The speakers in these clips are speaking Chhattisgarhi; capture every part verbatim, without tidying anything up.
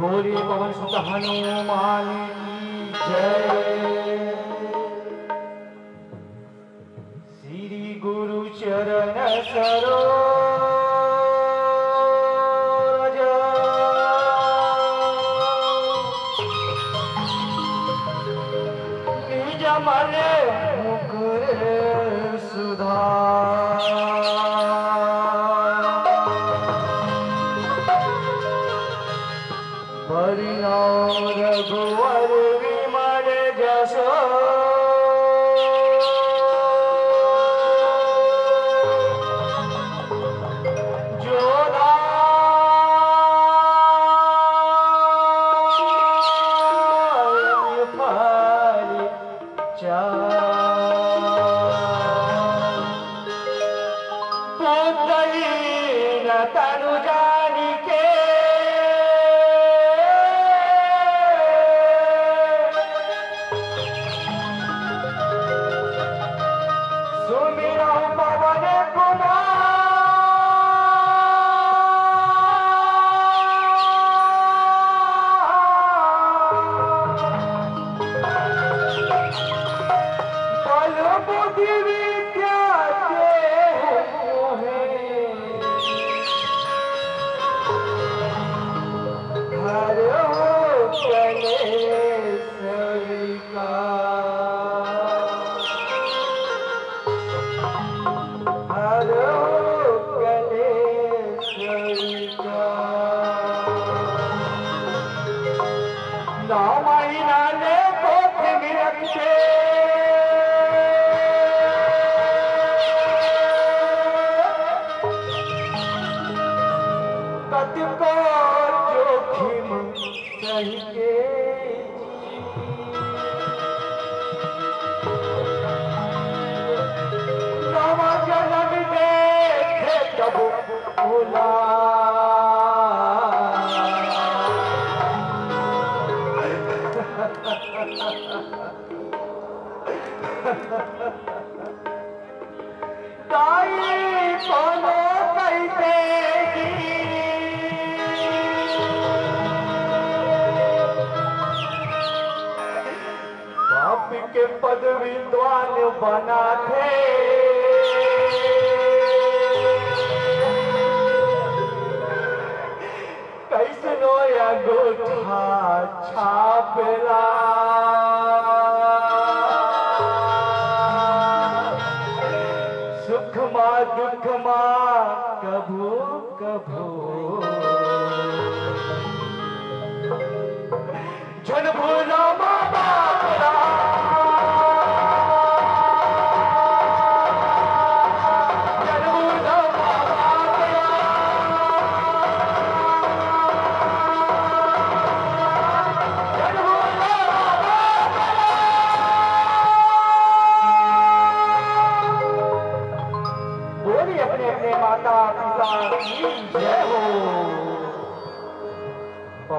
बोलिए पवन सुत हनुमान की जय। श्री गुरु चरण सरोज निज मल मुकुर सुधार। बरनउँ रघुवर विमल जसु। जो दायक फल चार। पुत्रहीन तनु जानिके सुमिरहु पवन कुमार। बल बुद्धि विद्या देहु मोहे, हरहु कलेस विकार। हरहु कलेस विकार। नौ महीना ले कोख में रखते कतको जोखिम सहिके नवा जनम देखे तब ओला। दाई कोनो कहिथे गिरी, पापी के पद विद्वान बनाथे। कइसनो अंगूठा छापला, सुख मा दुख मा कभू कभू। झन भूला माँ बाप ला।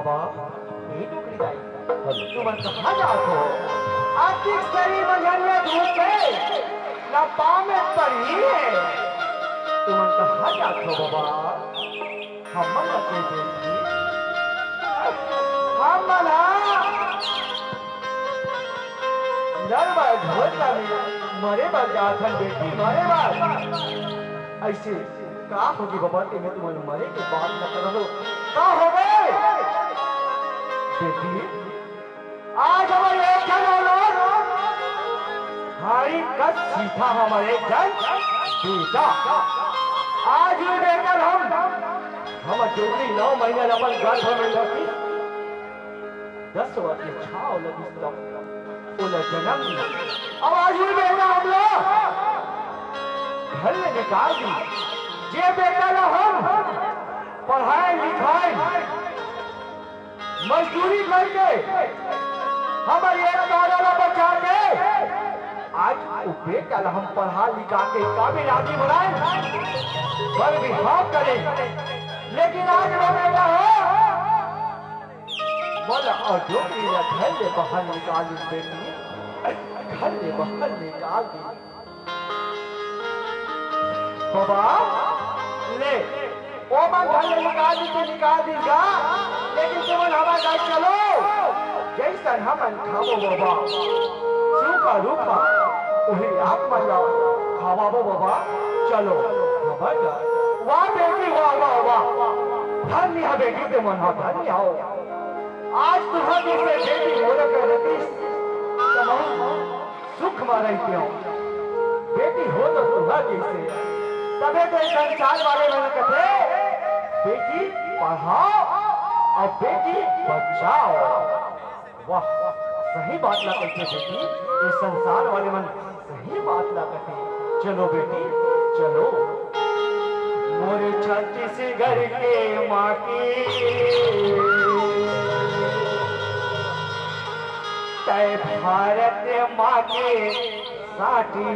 वाह, ये डोकरी दाई, हेलो। तुमन कहाँ जात हो? अतिक सरी मंझनिया धूप में ना पाँव में पड़ी है। तुमन कहाँ जात हो बाबा? हमन ला कह दे जी। हमन हा नल बर ढोल ला में मरे बर जात हन बेटी, मरे बर। ऐसे का होगे बबा, तेमे तुमन मरे के बात न करहू। का होगे? बेटी, आज हमर एक झन औलाद, हाड़ी कस सीधा हमर एक झन बेटा। आज ये बेटा हम, हमर डोकरी नौ महीना ल अपन गर्भ में रखिस, दस वर्ष के छाव लगिस तब ओला जनम दिस। अब आज ये बेटा हमला घर ले निकाल दिस। जे बेटा ला हम पढ़ाए लिखाए, मजदूरी करके हमर एक दादा ला बचा के आज वो बेटा ला हम पढ़ा लिखा के काबिल आदमी बनाए, बर बिहाव करे। लेकिन आज वो बेटा हो, मोला अउ डोकरी ला घर ले बाहर निकाल दिस बेटी, घर ले बाहर निकाल दिस। बाबा, ले, ओ मन घर ले निकाल दिस त निकाल दिस गा, लेकिन तुमन हमर घर चलो, जइसन हमन खाबो बाबा, सूखा रूखा, उही आप मन ला खवाबो बाबा, चलो, हमर घर। वाह बेटी, वाह, वाह, वाह, धन्य हा बेटी, तुमन हा धन्य हो। आज तुमन जइसे बेटी मोला कर देतिस, त मैं सुख म रहितेंव। बेटी हो तो तुमन जइसे, तभे तो ये संसार वाले मन कथे, "बेटी पढ़ाओ अउ बेटी बचाओ।" वाह, सही बात ला कथे बेटी, ये संसार वाले मन सही बात ला कथे। चलो बेटी, चलो। मोर छत्तीसगढ़ के माटी, तै भारत माँ के साटी।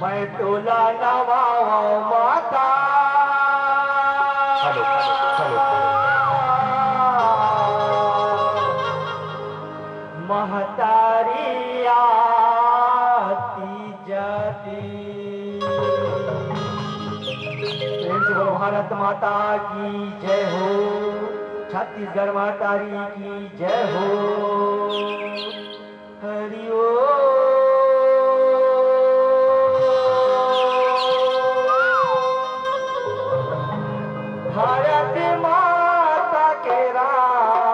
मैं तोला नवावंव माता। Hello, hello, hello. महतारी आती जाती। प्रेम से बोलो, भारत माता की जय हो, छत्तीसगढ़ महतारी की जय हो। हरि ओम। भारत माता के राम,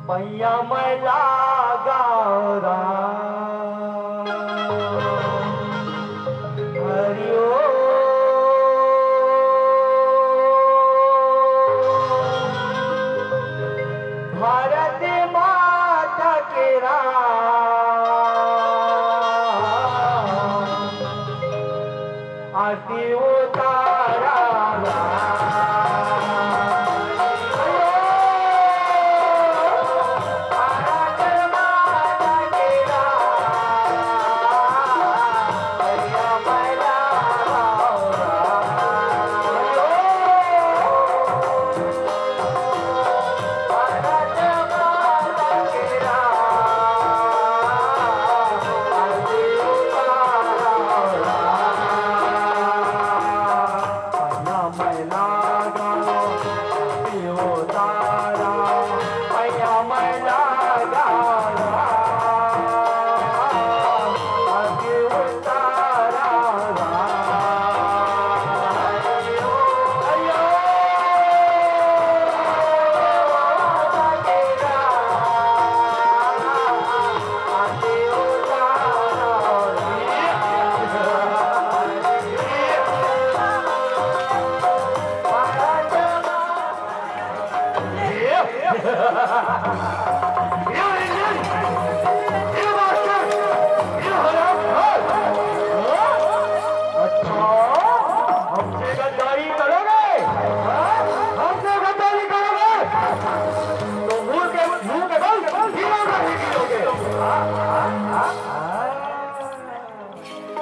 पैया मैं लागा राम। हरि ओम। भारत माता के राम, आरती उतारा।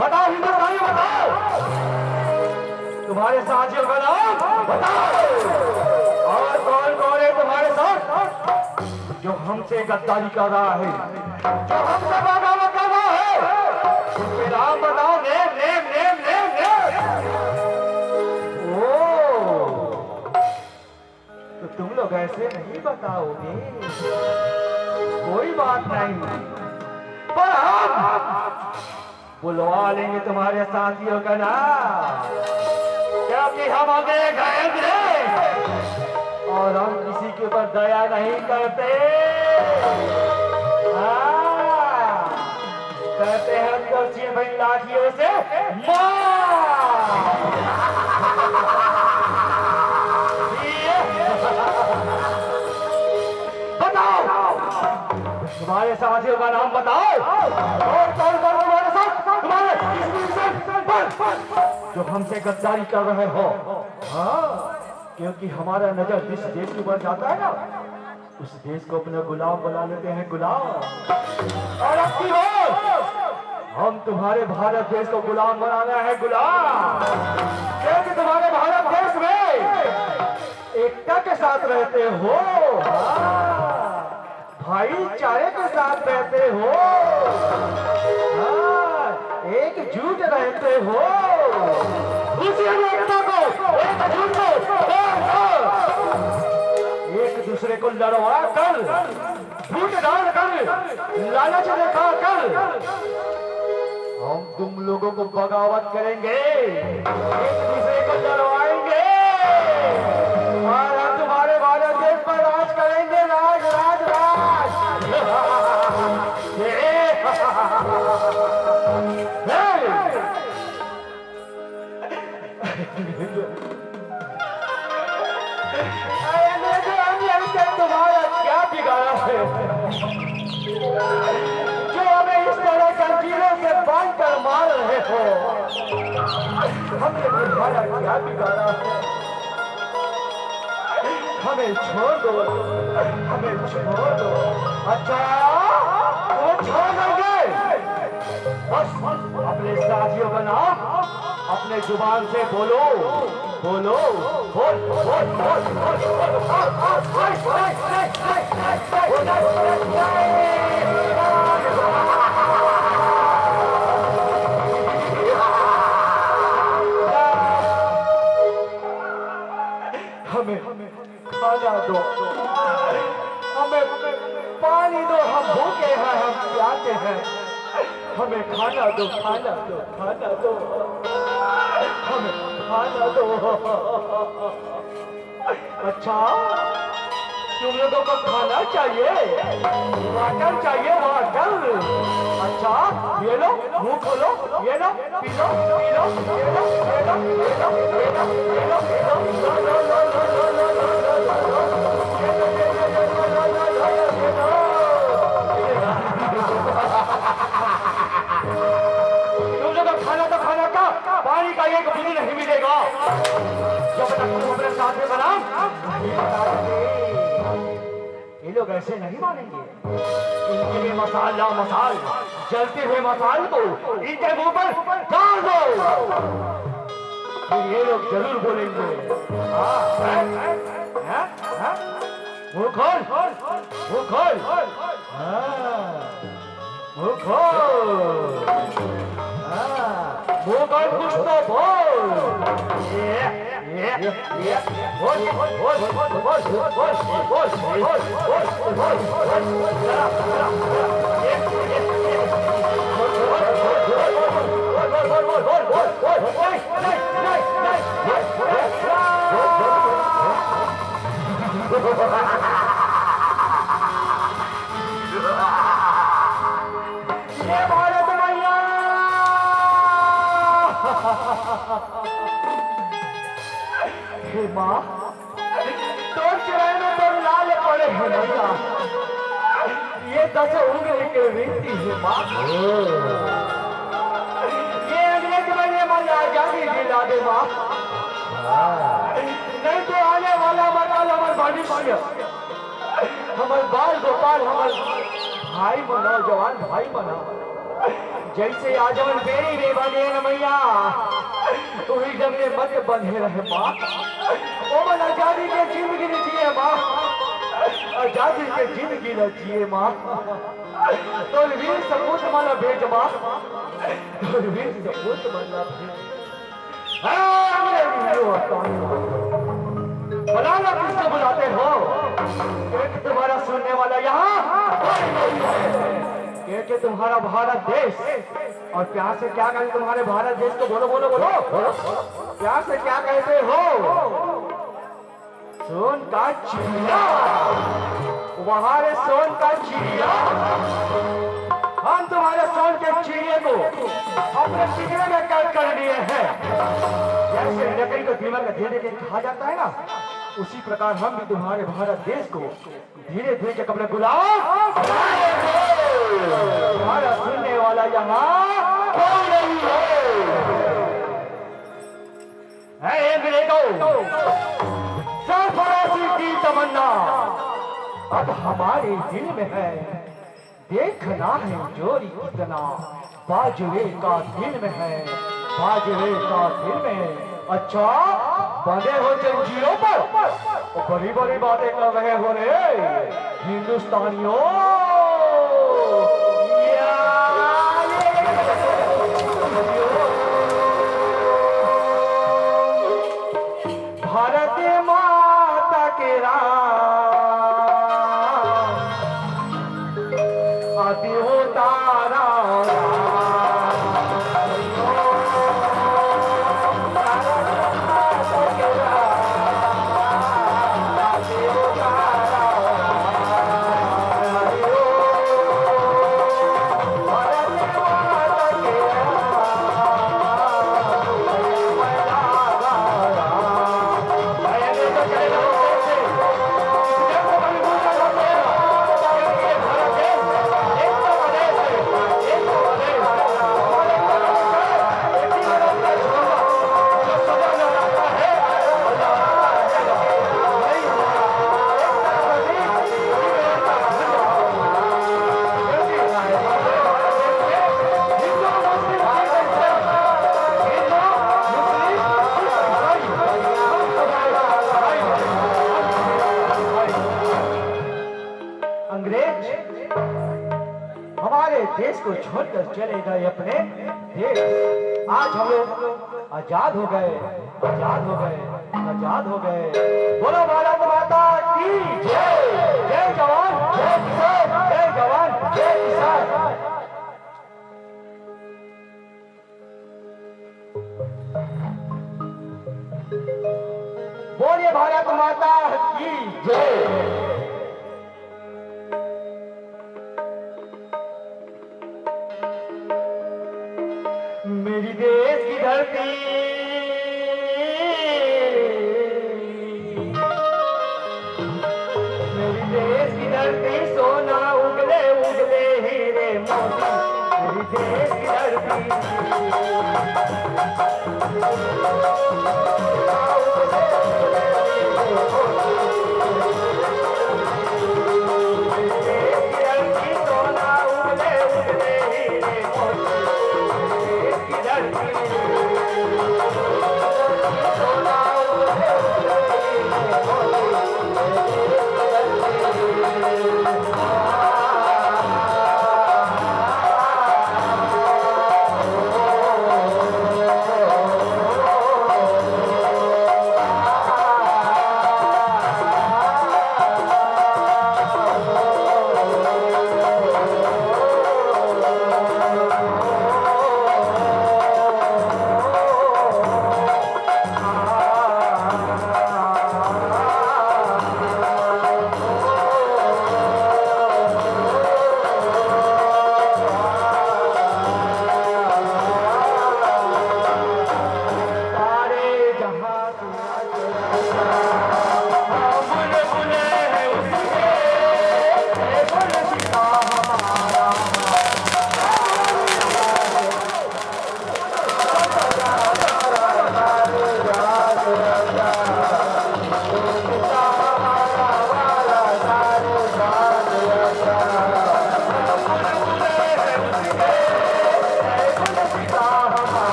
बताओ हिंदुस्तानी, बताओ तुम्हारे साथियों का नाम बताओ। और कौन कौन है तुम्हारे साथ जो हमसे गद्दारी कर रहा है, जो हमसे बगावत कर रहा है? उसके नाम बताओ। नेम, नेम, नेम, नेम, नेम। ओ, तो तुम लोग ऐसे नहीं बताओगे। कोई बात नहीं, पर हम बुलवा लेंगे तुम्हारे साथियों का नाम, क्योंकि हम अंग्रेज हैं और हम किसी के ऊपर दया नहीं करते। हाँ, करते हैं तो चीन भाई लाठियों से मार। बताओ, तुम्हारे साथियों का नाम बताओ। और कौन कौन तुम्हारे साथ, तुम्हारे इस मिशन पर जो हमसे गद्दारी कर रहे हो? हाँ, क्योंकि हमारा नजर जिस देश के ऊपर जाता है ना, उस देश को अपना गुलाम बना लेते हैं, गुलाम। और अब की बार हम तुम्हारे भारत देश को गुलाम बनाना है, गुलाम। क्योंकि तुम्हारे भारत देश में एकता के साथ रहते हो, हाँ, भाईचारे के साथ रहते हो, हाँ, एकजुट रहते हो। उसी एकता को, एकजुट को तोड़कर एक दूसरे को लड़वा कर, झूठ डालकर, लालच दिखाकर हम तुम लोगों को बगावत करेंगे, एक दूसरे को लड़वाएंगे। और हम तुम्हारे भारत देश पर राज करेंगे, राज, राज, राज। अरे, मेरे अंजन से तुम्हारा क्या बिगाड़ा है? जो हमें इस तरह जंजीरों से बांध कर मार रहे हो, हमने तुम्हारा क्या बिगाड़ा है? हमें छोड़ दो, हमें छोड़ दो। अच्छा, वो छोड़ देंगे। बस अपने साथियों का नाम अपने जुबान से बोलो, बोलो, बोल, बोल, बोल, बोल, बोल। हमें, हमें खाना दो, हमें पानी दो, हम भूखे हैं, हम प्यासे हैं, हमें खाना दो, खाना दो, खाना दो, हमें खाना दो। अच्छा, तुम लोगों को खाना चाहिए, वाटर चाहिए, वाटर। अच्छा, ये लो, मुंह खोलो, ये लो, पी लो, पी लो, ये लो, ये लो, ये लो, ये लो, ये लो, ये लो, लो, लो, लो। तुम लोगों को खाना तो खाना का, पानी का एक बूंद नहीं मिलेगा जब तक तुम अपने साथियों का नाम नहीं बताओगे। ये लोग ऐसे नहीं मानेंगे। इनके लिए मसाला मसाल, जलते हुए मसाल को इनके मुंह पर डाल दो, फिर ये लोग जरूर बोलेंगे। हाँ, हैं? हैं? हैं? मुंह खोल, मुंह खोल। हाँ। मुंह खोल। हाँ, मुंह खोल, कुछ तो बोल। ये, ये, ये, बोल, बोल, बोल। ये भारत मैया। हे माँ, तोर चरण में तोर लाल पड़े हे मैया। ये दस उंगली के विनती हे माँ। ये अंग्रेज मन ये मन आजादी दिला दे माँ। नहीं तो आने वाला हमार कल हमार भविष्य, हमार बाल गोपाल, हमार भाई मन, नौजवान भाई मन, जइसे आज हमन बेरी में बंधे हन मैया, उही ढंग ले मत बंधे रहे माँ। ओमन आजादी के जिंदगी ल जिए माँ, आजादी के जिंदगी ल जिए माँ। तोर वीर सपूत मन ला भेज माँ, तोर वीर सपूत मन ला भेज। हाँ, मेरे वीरों, बुला लो किसको बुलाते हो, क्योंकि तुम्हारा सुनने वाला यहाँ कोई नहीं है, क्योंकि तुम्हारा भारत देश। और प्यार से क्या कहते तुम्हारे भारत देश को? बोलो, बोलो, बोलो। प्यार से क्या कहते हो? सोन का चिड़िया। वहां रे सोन का चिड़िया, हम तुम्हारे सोन के चिड़िए को अपने पिंजरे में कैद कर लिए हैं। जैसे लकड़ी को दीमक का धीरे धीरे खा जाता है ना, उसी प्रकार हम भी तुम्हारे भारत देश को धीरे धीरे के अपने गुलाम। तुम्हारा सुनने वाला यहाँ कोई नहीं है। है अंग्रेजों, सरफराजी की तमन्ना अब हमारे दिल में है। देखना है जोरी कितना बाजरे का दिल में है, बाजरे का दिल में। अच्छा, बंधे हो जंजीरों पर, बड़ी बड़ी बातें कर रहे हो रे हिंदुस्तानियों। या भारत माता के राम, अति होता राम। अंग्रेज हमारे देश को छोड़कर चले गए अपने देश। आज हम लोग आजाद हो गए, आजाद हो गए, आजाद हो गए। बोलो भारत माता की जय। जय जवान, जय किसान, जय जवान, जय किसान। बोलिए भारत माता की जय। मेरी देश की धरती, मेरी देश की धरती, सोना उगले उगले हीरे मोती। मेरी देश की धरती।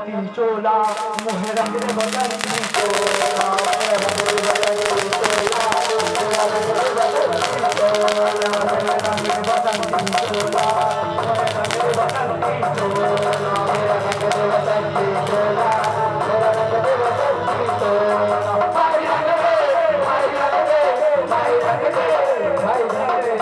चोला, मोहे रंग दे बसंती चोला, मोहे रंग दे बसंती चोला, मोहे रंग दे बसंती चोला, मोहे रंग दे बसंती चोला, मोहे रंग दे बसंती चोला, मोहे रंग दे बसंती चोला, मोहे रंग दे बसंती चोला। भाई रंग दे, भाई रंग दे, भाई रंग दे, भाई रंग दे।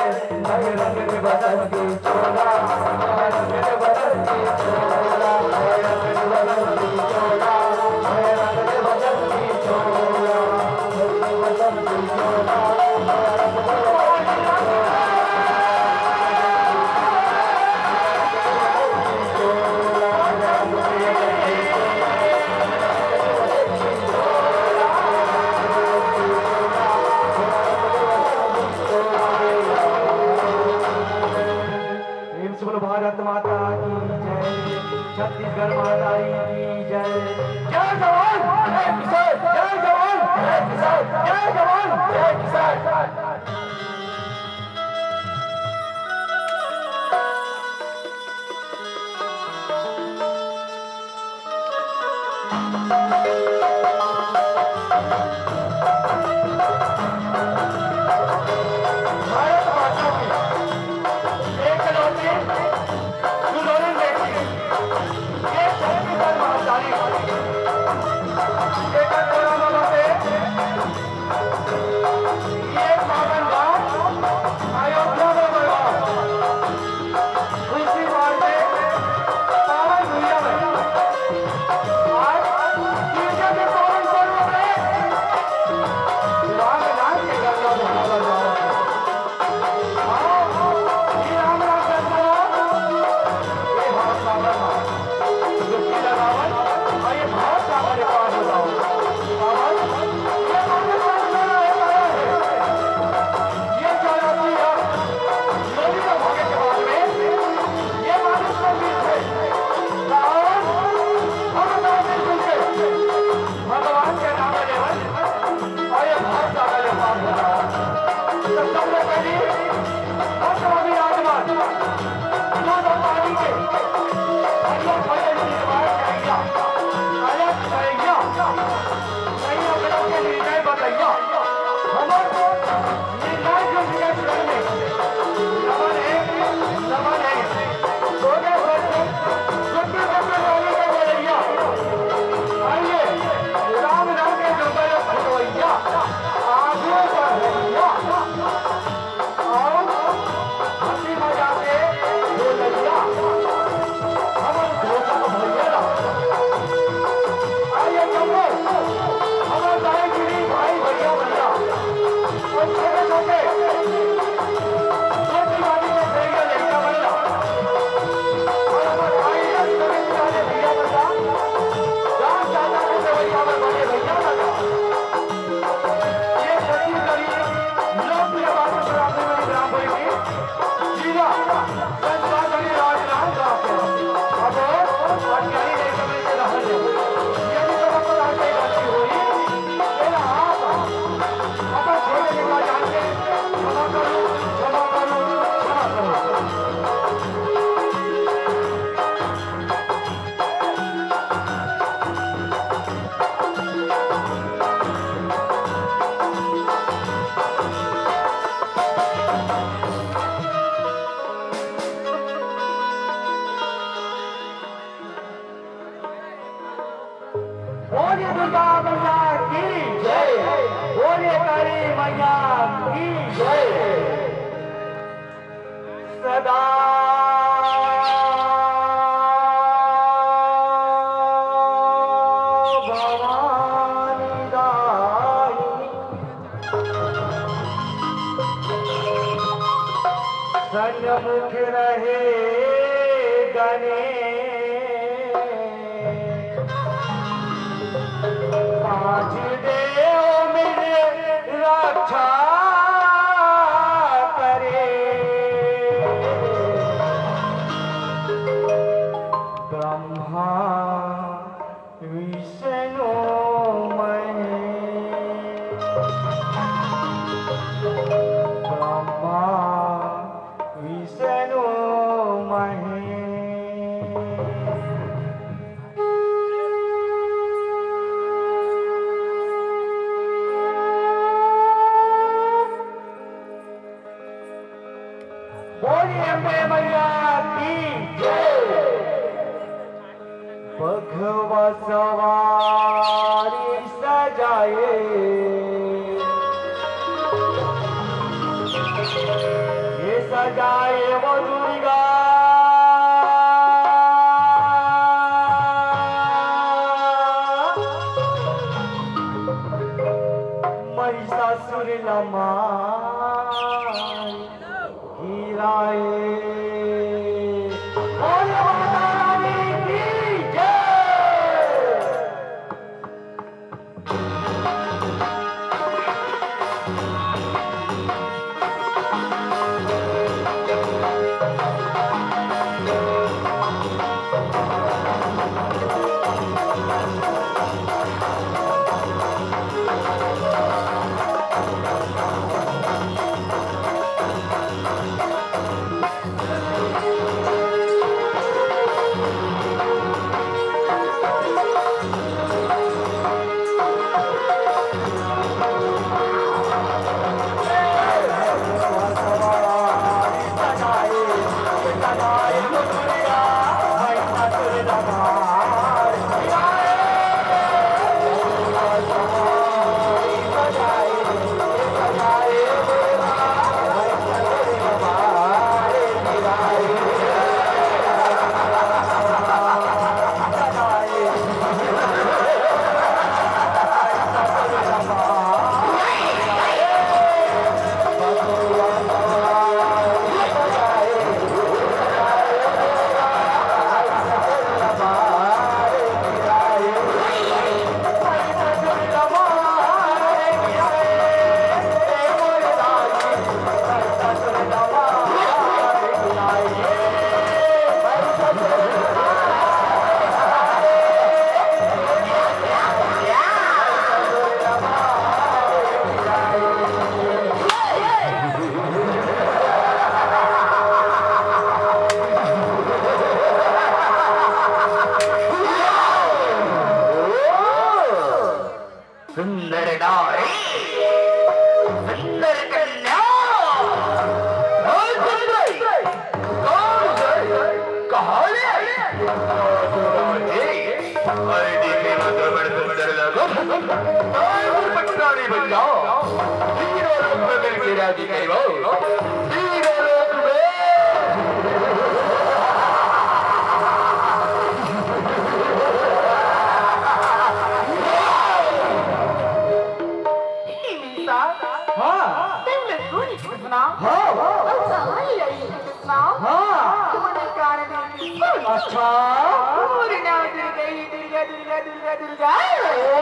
प्रेम से बोलो भारत माता की जय, छत्तीसगढ़ महारानी की जय। जय जवान, जय किसान, जय जवान, जय किसान, जय जवान, जय किसान। भारत माता की एकलौती सुलोचन बेटी, ये छत्तीसगढ़ महारानी, ये कटोरा बाबा से ये पावन गांव अयोध्या में बड़वा खुशी बांटे पावन भुइयां में। आज गिरजा के पावन पर्व में राम नाम के गंगा में हमारा गाँव है। आओ, ये राम नाम का जवाब, ये हमारा सागर माँ। डुबकी लगावन, और ये भारत सागर के पार हो जाओ। पावन, ये पावन सागर में आया है। ये जो यात्री है, नदी में भागे के बाद में, ये मानुष का बीच है। पावन, हम लोग मिलजुल के भगवान के नाम लेवन और ये भाग जाता ले पार हो जाओ। तो सब लोग कहिए, भक्त विराजमान, दूध और पानी के, हरियर भजन की जवान कहिया, अलग कहिया, कहिया बड़ों के निर्णय बतैया। हमर निर्णय जो विजय शरण में, नमन है, नमन है। सोने भर से छुट्टी छुट्टी रानी का बलैया। आइए, राम नाम के दुर्गा लोग खुलवैया। आगू बढ़ैया। और हंसी मजाक के बोलैया। हमर धोखा भैया ना। आइए, जम्मू, हमर दाई दीदी, भाई, भैया, भैया। और छोटे छोटे, छोटी वाली के भैया, लड़का भैया। और हमर भाई, सभी पुराने भैया, भैया। राम दादा के रवैया में बड़े भैया, भैया। ये छत्तीसगढ़ी लोक प्रिय बाबू श्रावणी मणि ब्राह्मण की जिला संत राजनांदगांव के। अब अज्ञानी नहीं समझ के रहल है। यदि कब पर आके गलती होई, तेरा आप अपन छोटे जितना जान के क्षमा करो, क्षमा करो, क्षमा करो। बोलिए दुर्गा मैया की जय, बोलिए काली मैया की जय। सदा भवानी दाई सन्मुख रहे गणेश। पांच देव मिल रक्षा करे। ब्रह्मा विष्णु महेश। ब्रह्मा विष्णु महेश। मैया की जय। बघवा सवारी सजाए, ये सजाए वो दुर्गा। महिषासुर ला मार गिराए। बोलो माता रानी की जय। सुंदर नारी, सुंदर कन्या, कौन सुंदर? कौन सुंदर? कहाँ ले आई? अरे देखे ना तो बड़ सुंदर लगो। और पटरानी बन जाओ। तीनों लोग में मिलके राजी करवाओ। तीनों लोग में। हाँ। हाँ। हाँ। अच्छा। दुर्गा, दुर्गा, दुर्गा, दुर्गा, दुर्गा। ओ।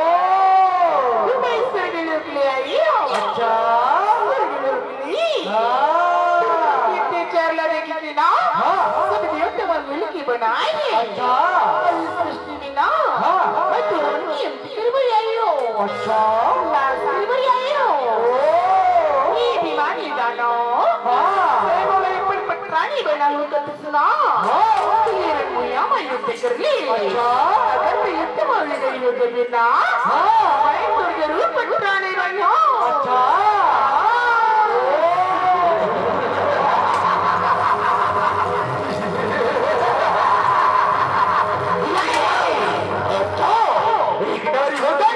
मैं स्वर्ग लोक ले आई हूँ। अच्छा। स्वर्ग लोक ले। हाँ। इतने चार ला देखी थी ना? हाँ। सब देवता मन मिल के बनाए हैं। अच्छा। और इस सृष्टि में ना, हाँ। मैं तो उनकी अंत कर भी आई हूँ। अच्छा। लाश कर भी आई हूँ। ओ। ये भी मानी जानो। हाँ। मैं बोले, पर पटरानी बना हूँ तो सुना। हाँ। तेरे मुया मैं युद्ध कर ले। अच्छा। अगर मैं युद्ध में भी गई हूँ तो बिना, हाँ। मैं तो जरूर पटरानी बनी हूँ। अच्छा। अच्छा। एक नारी होकर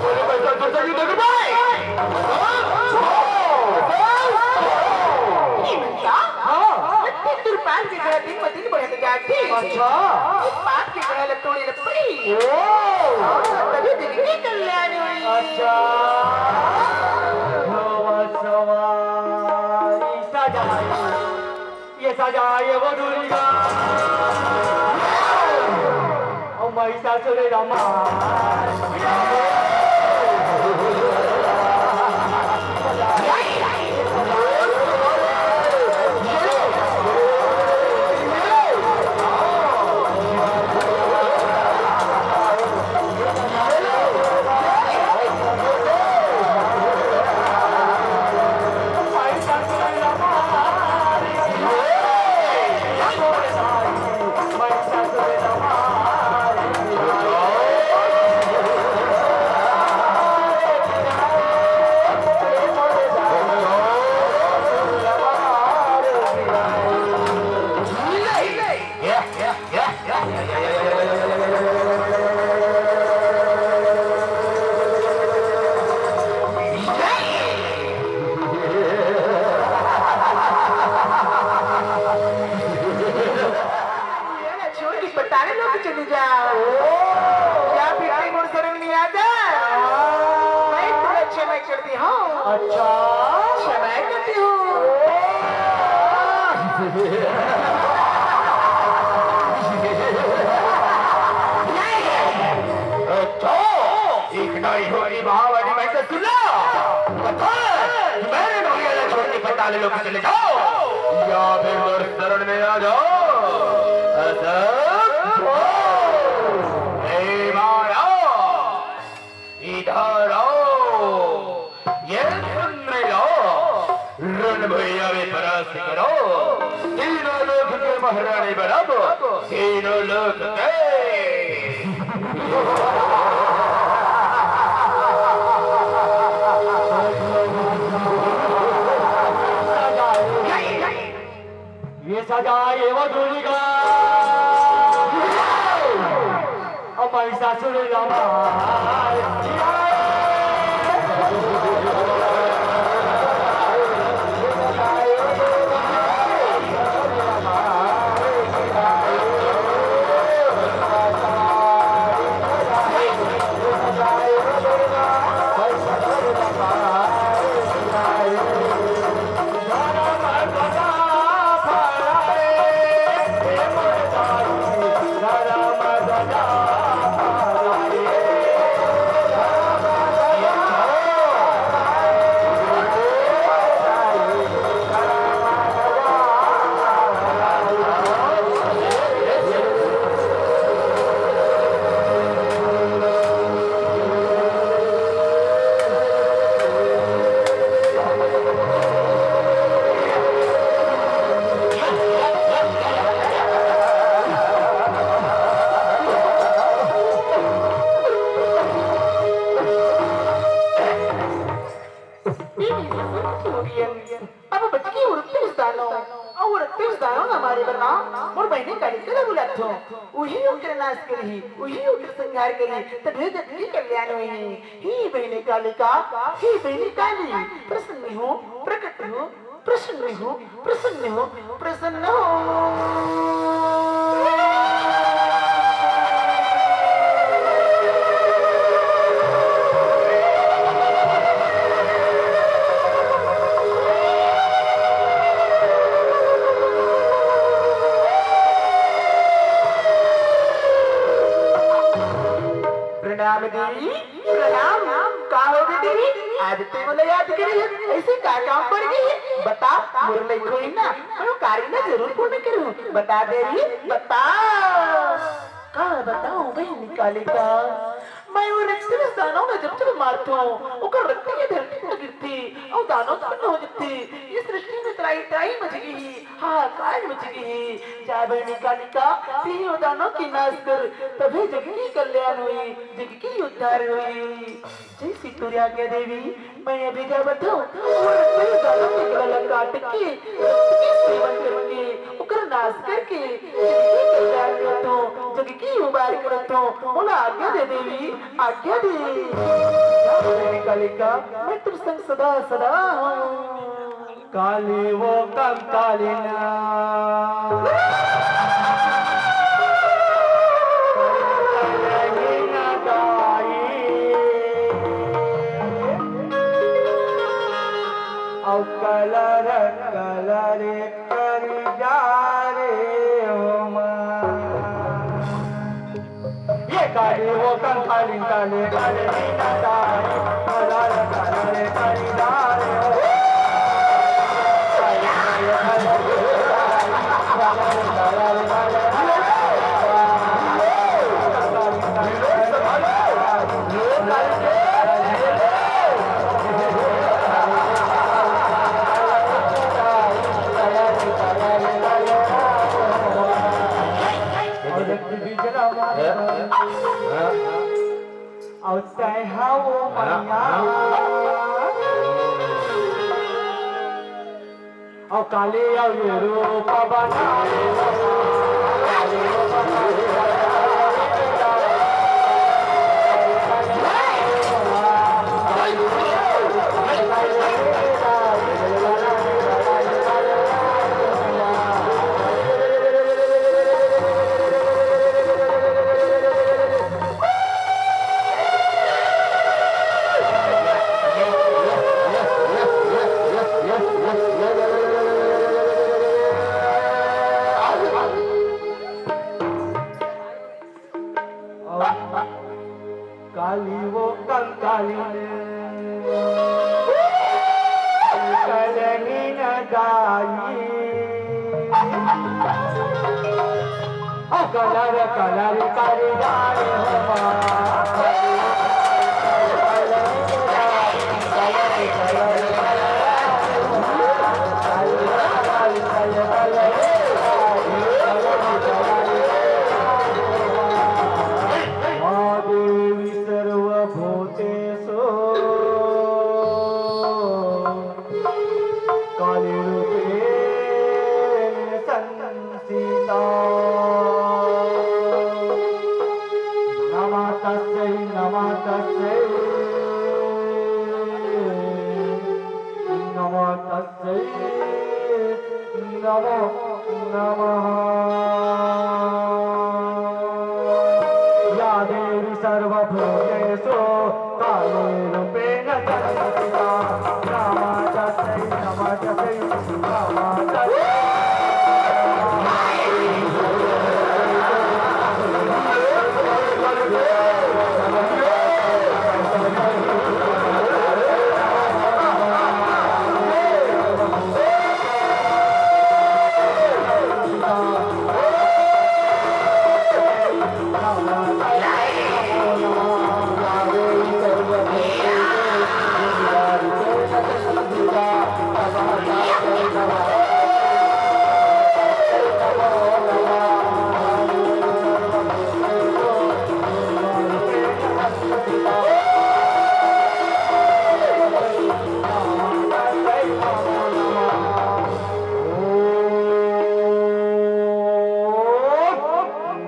बोले, मैं तो युद्ध कर पाए। हाँ। हाँ। ये बच्चा, हाँ। मत दिन दुर्पान के घर दिन मत दिन बढ़त जाती। अच्छा। पाप के घर लटोड़े लपड़ी। ओ। तभी दिन की कल्याण हुई। अच्छा। भव सवारी सजाए, ये सजाए वो दुर्गा। ओ महिषासुर ला मार। सारे लोग चले जाओ। या फिर कोई मोर शरण में आ जाए, मैं तुला क्षमा कर दी हूँ। अच्छा। क्षमा करती हूँ। अच्छा, एक नारी होगी भाव वाली मैं तो सुन लो। बता, मेरे भैया ने छोड़ के पता ले लोग चले जाओ, या फिर मोर शरण में आ जाओ। ऐसा ए माया, इधर आओ, ये सुन लो, रण भैया में परास्त करो, तीनों लोक के महारानी बनब, तीनों लोक के। ये सजा ये वो दुर्गा। अब महिषासुर रामा। अब बचकी उड़ती उस दानव, और उड़ती उस दानव न मारे बर ना, मोर बहिनी कालिका ला बुलाथों। उही ओकर नाश करही, उही ओकर संहार करही, तभे जग के कल्याण होही। हे बहिनी कालिका, हे बहिनी काली, प्रसन्न हो, प्रकट हो, प्रसन्न हो, प्रसन्न हो, प्रसन्न हो। प्रणाम देवी, प्रणाम। का हो गे देवी, आज तैं मोला याद करे हस? अइसे का काम पड़ गे हे? बता, मोर लइक होही ना, मैं वो कार्य ला जरूर पूर्ण करहूँ। बता देवी, बता। का बताऊँ बहिनी कालिका, मैं वो रक्त में दानव ला जब जब मारथों, ओकर रक्त ये धरती में गिरथे, अउ दानव उत्पन्न हो जथे। ये सृष्टि में त्राहि त्राहि मच गे हे, हाहाकार मच गे हे। जा बहिनी कालिका, तैं वो दानव के नाश कर, तभे जग के कल्याण होही, जग के उद्धार होही। जैसे तोर आज्ञा देवी, मैं अभी जावत हूँ, वो रक्त में दानव के गला ला काट के, रक्त के सेवन करके, ओकर नाश करके, जग के कल्याण करत हूँ, जग के उबार करत हूँ। मोला आज्ञा दे देवी, आज्ञा दे। जा बहिनी कालिका, मैं तोर संग सदा सदा हूँ। काली वो कंकालिन। अउ कलर कलर करी जा रे हो माँ। ये काली वो कंकाली काले काले मीना ताई, काला काला रे काली दारे। अउ तैं हव मइया। अउ काली अउ ये रूप बनाए। कलर कलर कर जाए हो माँ। माँ देवी सर्वभूतेषु काली रूपेण संस्थिता। नमः तस्यै, नमः तस्यै, नमः तस्यै, नमो नमः। या देवी सर्वभूतेषु काली रूपेण संस्थिता। नमः तस्यै, नमः तस्यै, नमः तस्यै।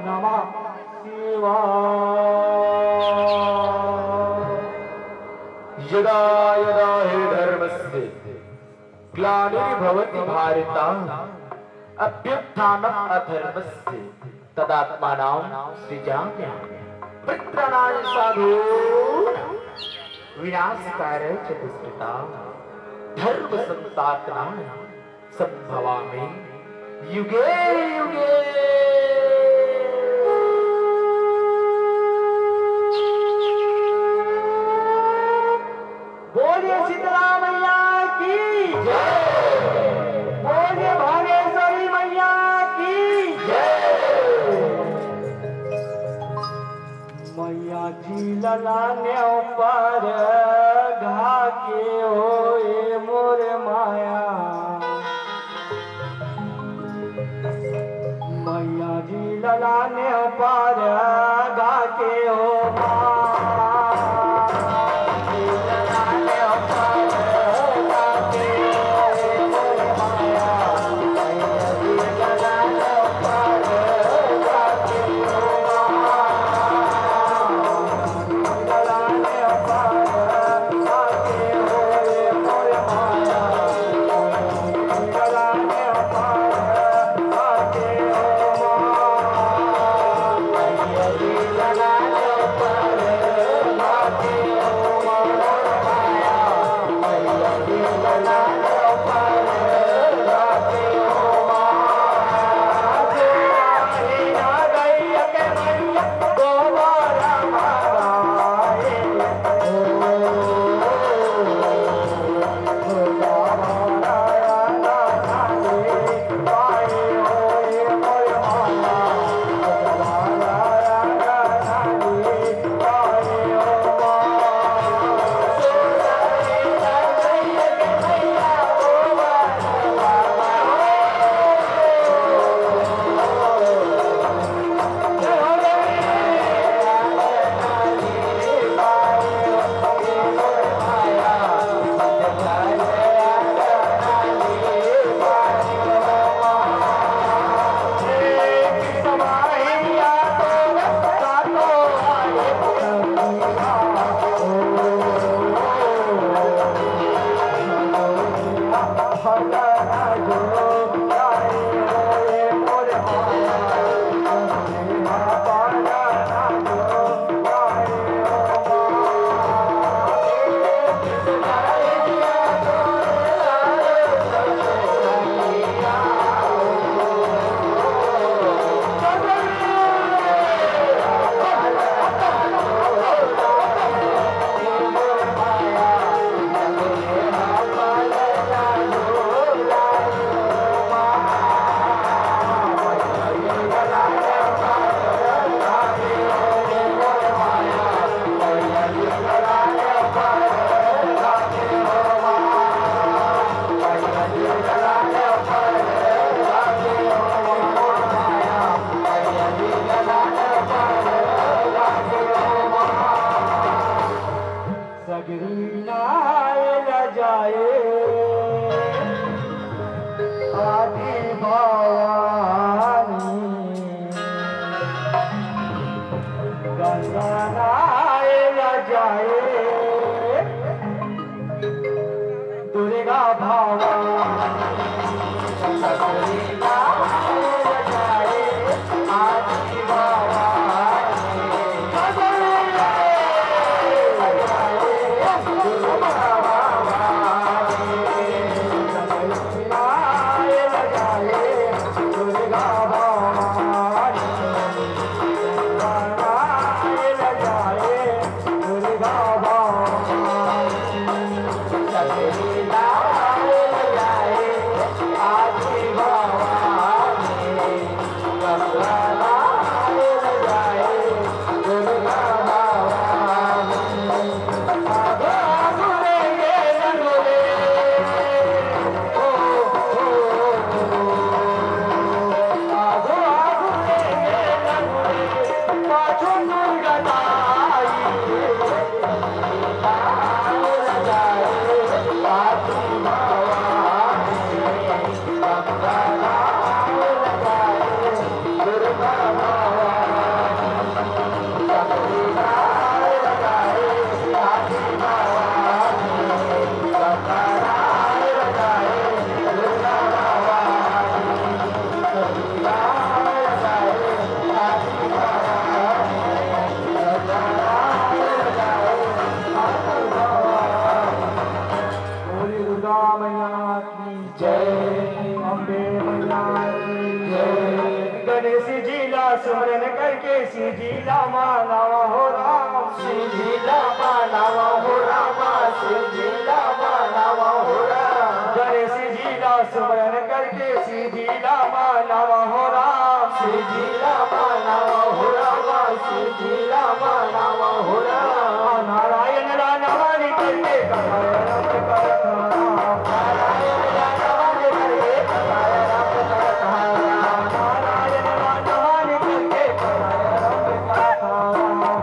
नमः शिवाय। यदा यदा हि धर्मस्य ग्लानिर्भवति भारत, अभ्युत्थानम् अधर्मस्य, तदात्मानं सृजाम्यहम्। परित्राणाय साधूनां विनाशकाराय च दुष्कृताम्। धर्म संस्थापनाय संभवामि युगे युगे। बोलिए शीतला मैया की जय। बोलिए भागेश्वरी मैया की जय। मैया जी ललाने ऊपर घाके होए मोर माया। मैया जी ललाने ऊपर घाके हो माँ। शिव जी ला सुमरन करके शिव जी ला मानव हो राम। शिव जी ला मानव हो राम, शिव जी ला मानव हो राम। गणेश जी ला सुमरन करके शिव जी ला मानव हो राम। शिव जी ला मानव हो राम, शिव जी ला मानव हो राम। नारायण ला नमन करके कथा आरंभ करत हंव। नारायण ला नमन करके कथा आरंभ करत हंव। नारायण ला नमन करके कथा आरंभ करत हंव।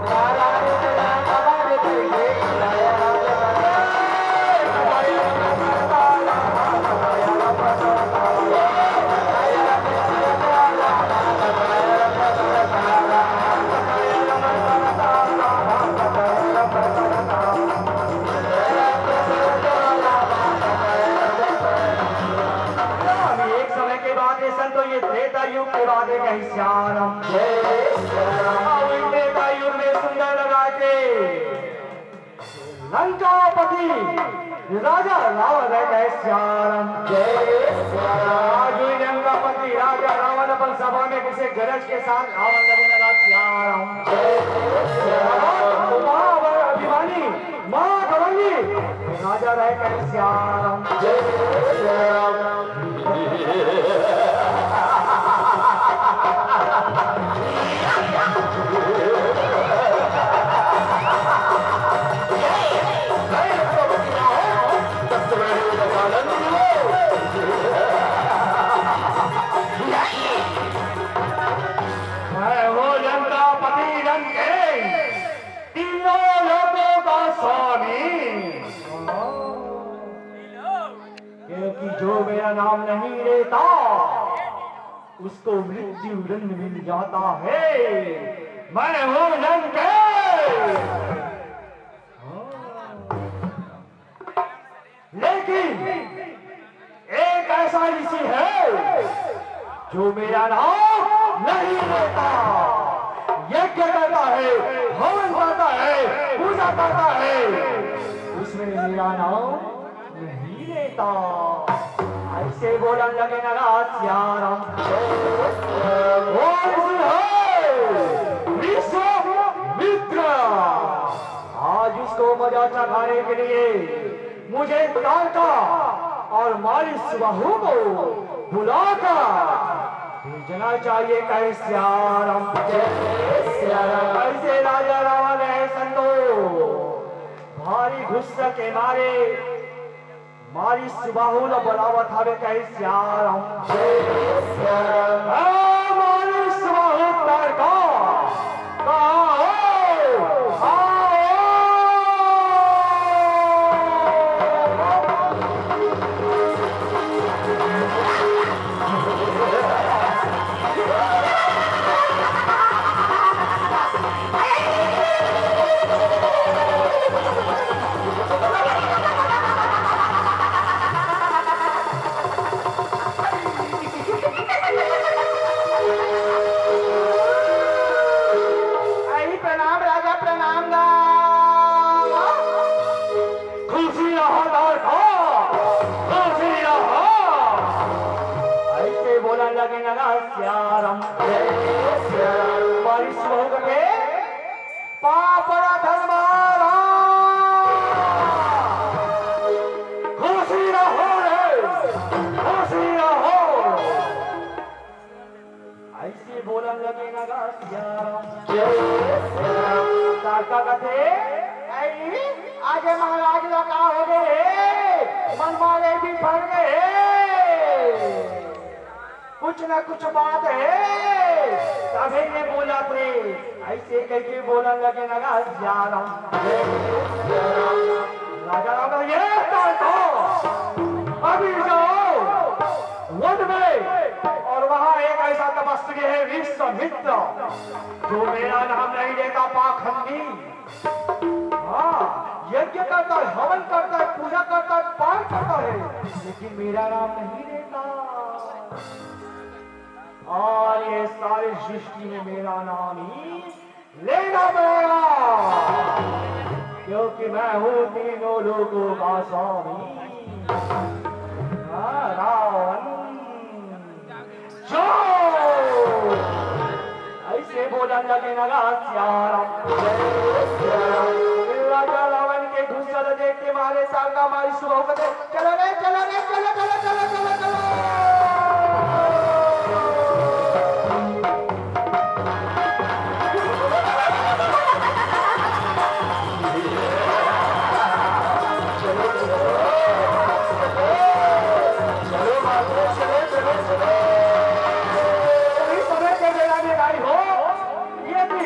नारायण ला नमन करके कथा आरंभ करत हंव। अभी एक समय के बात हे संतो, ये त्रेता युग के बात हे, कहे सिया राम। जय सिया राम। अउ त्रेता युग में सुंदर लगा के लंकापति राजा रावण हे, कहे सिया राम। जय सिया राम। आज वही लंकापति राजा रावण अपन सभा में किसी गरज के साथ आवन लगे लगा, सिया राम। जय सिया राम। महाबल अभिमानी महाकवि राजा रहे, कहे सिया राम। जय सिया राम। मैं हूँ लंकापति लंकेश, तीनों लोकों का स्वामी। क्योंकि जो मेरा नाम नहीं लेता, उसको मृत्यु दंड मिल जाता है। मैं हूँ लंकेश। लेकिन एक ऐसा ऋषि है जो मेरा नाम नहीं लेता, यज्ञ करता है, हवन करता है, पूजा करता है, उसमें मेरा नाम नहीं लेता। ऐसे बोलन लगे नगा सिया राम। ओ ऋषि है विश्वामित्र, आज उसको मजा चखाने के लिए मुझे तारका और मारी सुबाहु को बुलाकर भेजना चाहिए, कहे सिया राम। जय सिया राम। ऐसे राजा रावण है संतो, भारी गुस्सा के मारे मारी सुबाहु ला बलावत हवे, कहे सिया राम। जय सिया राम। आ, मारी सुबाहु तारका, कहाँ हो? आओ। आई प्रणाम राजा, प्रणाम गा। खुशी रहो लड़का, खुशी रहो। ऐसे बोलन लगे नगा सिया राम। बारिश हो गए, पापड़ा धर्मारा। खुशी रहो रे, खुशी रहो। ऐसे बोलन लगे नगा सिया राम। जय सिया राम। तारका कथे, "ऐ, आगे महाराज ला का हो गए हे? मन मारे भी फट गए हे। कुछ ना कुछ बात हे।" तभे ये बोलत हे, ऐसे कहिके बोलन लगे नगा सिया राम। जय सिया राम। राजा राम, "ये तारका, अभी जाओ।" वन में, और वहां एक ऐसा तपस्वी है विश्वामित्र, जो मेरा नाम नहीं लेता, पाखंडी। हाँ, यज्ञ करता है, हवन करता है, पूजा करता है, पाठ करता है, लेकिन मेरा नाम नहीं लेता। और ये सारी सृष्टि में मेरा नाम ही लेना पड़ेगा, क्योंकि मैं हूँ तीनों लोकों का स्वामी। हाँ, रावण, जो लगे नगा सियाराम। राजा रावण के गुस्सा ल देख के मारे तारका मारी सुबह को दे, चलो रे, चलो रे, चलो, चलो, चलो, चलो, चलो। चलो, चलो, चलो, चलो, चलो। सही समय पे मेरा भी भाई हो, ये भी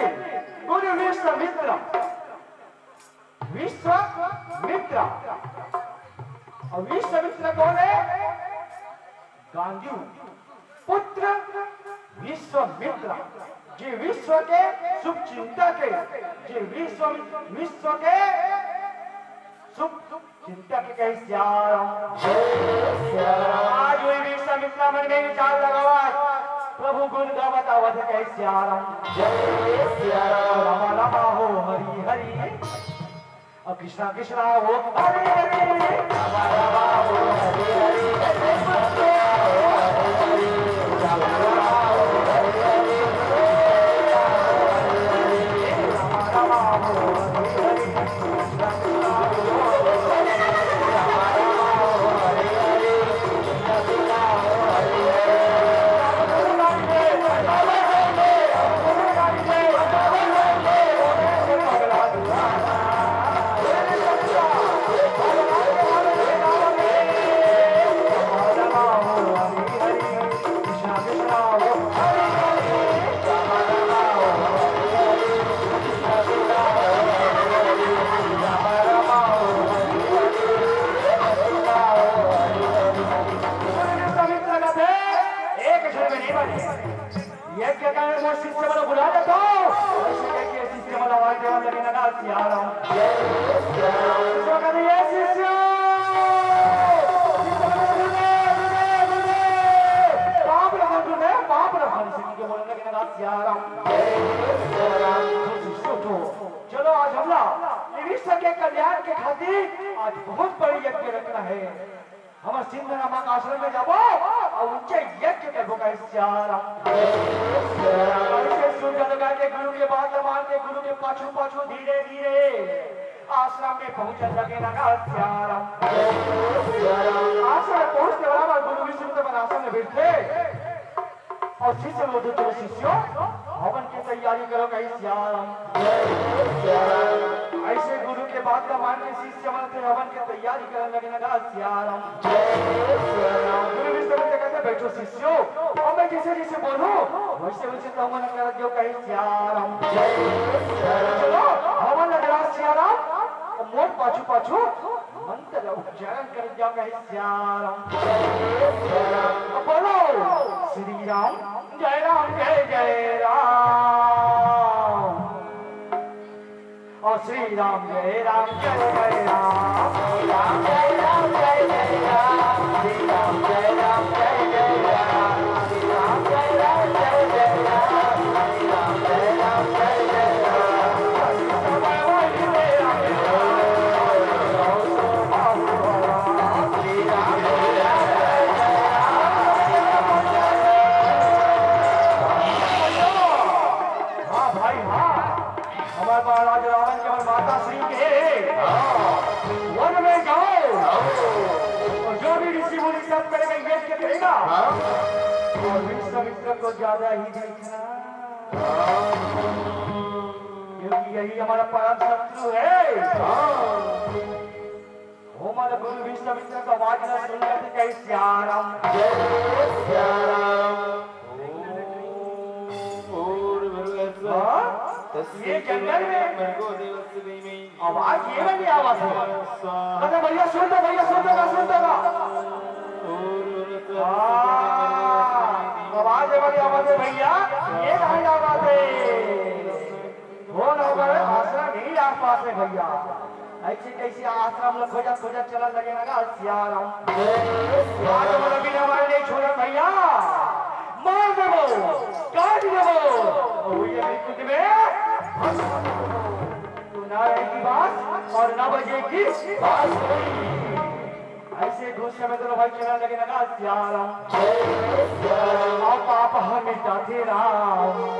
गुरु विश्वामित्र, विश्वामित्र। और विश्वामित्र कौन है? गांधी पुत्र विश्वामित्र, जे विश्व के शुभ चिंतक है, जे विश्व, विश्व के शुभ चिंतक कहे सियाराम। आज वही विश्वामित्र मन में विचार लगावत, प्रभु गुण गावत आवत कहे सियाराम। रामा रामा हो हरि हरि, और कृष्णा कृष्णा हो हरि हरि। एक झन में नहीं बने। यज्ञ का मोर शिष्य मन बुला लेता हूँ। ऐसे कह के शिष्य मन आवाज देने लगे, नगा सियाराम। शिष्य कहते, "ये शिष्य, शिष्य मन, सुने, सुने, सुने। पाप रखन सुने, पाप रखन।" शिष्य के बोलने लगे, नगा सियाराम। शिष्य उठो, चलो आज हमला ये विश्व के कल्याण के खातिर आज बहुत बड़ी यज्ञ रखना है। हमर सिंध नामक आश्रम में जाबो और उनके यज्ञ करबो, कहे सियाराम। ऐसे सुन जदगा के गुरु के बात मान के गुरु के पाछू पाछू धीरे धीरे आश्रम में पहुंचन लगे, नगा सियाराम। आश्रम में पहुंचते बराबर गुरु विष्णु के आश्रम में बैठे। और शिष्य लोग, "चलो शिष्यों, हवन की तैयारी करो," कहे सियाराम। ऐसे गुरु के बात का मान के शिष्य मन थे हवन की तैयारी करने लगे, नगा सियाराम। गुरु विष्णु कहते, "बैठो शिष्यों, और मैं जैसे जैसे बोलूं वैसे वैसे तुम मन कर दो," कहे सियाराम। चलो हवन लगा सियाराम, और मोर पाछू पाछू मंत्र उच्चारण कर दिया, कहे सियाराम। बोलो श्री राम, जय राम, जय जय राम। और श्री राम, जय राम, जय जय राम। श्री राम, जय राम, जय जय राम। श्री राम, जय राम, जय जय राम। श्री राम, जय राम, जय जय राम। श्री राम, जय राम, जय जय राम। हाँ भाई, हाँ। हमारे महाराज रावण के, हमारे माता श्री के वन में जाओ और जो भी ऋषि मुनि सब करेगा, यज्ञ करेगा, और विश्वामित्र को ज्यादा ही देखना, क्योंकि यही हमारा परम शत्रु है। ओमन गुरु विश्वामित्र के आवाज ला सुन के कहे, "सियाराम।" जय सियाराम। ओम भूर्भुवः स्वः। हाँ? तस्य ये जंगल में वितुर्वरेण्यं भर्गो देवस्य धीमहि। आवाज ये वाली आवाज है। स्वाहा। अरे भैया सुन दो, भैया सुन दो ना, सुन दो ना। भूर्भुवः स्वः। हाँ, आवाज ये वाली आवाज है भैया, ये गाना आवाज है। हो ना हमारे आश्रम ही आसपास है भैया। ऐसे कैसे आश्रम में खोजा खोजा चला लगे ना सियाराम। आज हमारा बिना मारे नहीं छोड़ा भैया, मार देबो, काट देबो। और ये भी कुछ में तू ना रहेगी बांस और ना बजेगी बांसुरी। ऐसे गुस्से में दोनों भाई खेलने लगे ना सियाराम। जय सियाराम। आप, आप हमें मिटाते राम।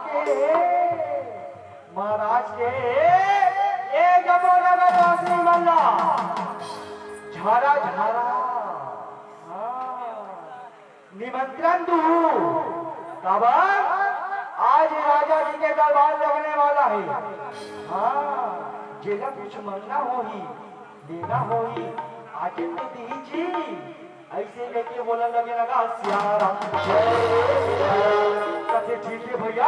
के, महाराज के, ए जम्मो नगर वासी मन ला, झारा झारा, हाँ, निमंत्रण दू। काबर? आज राजा जी के दरबार लगने वाला हे। हाँ, जेला कुछ मंगना होही, लेना होही, आके तो दीही जी। अइसे कहिके बोलन लगे लगा, "सियाराम, जय सियाराम।" कथे, "ठीक हे भइया,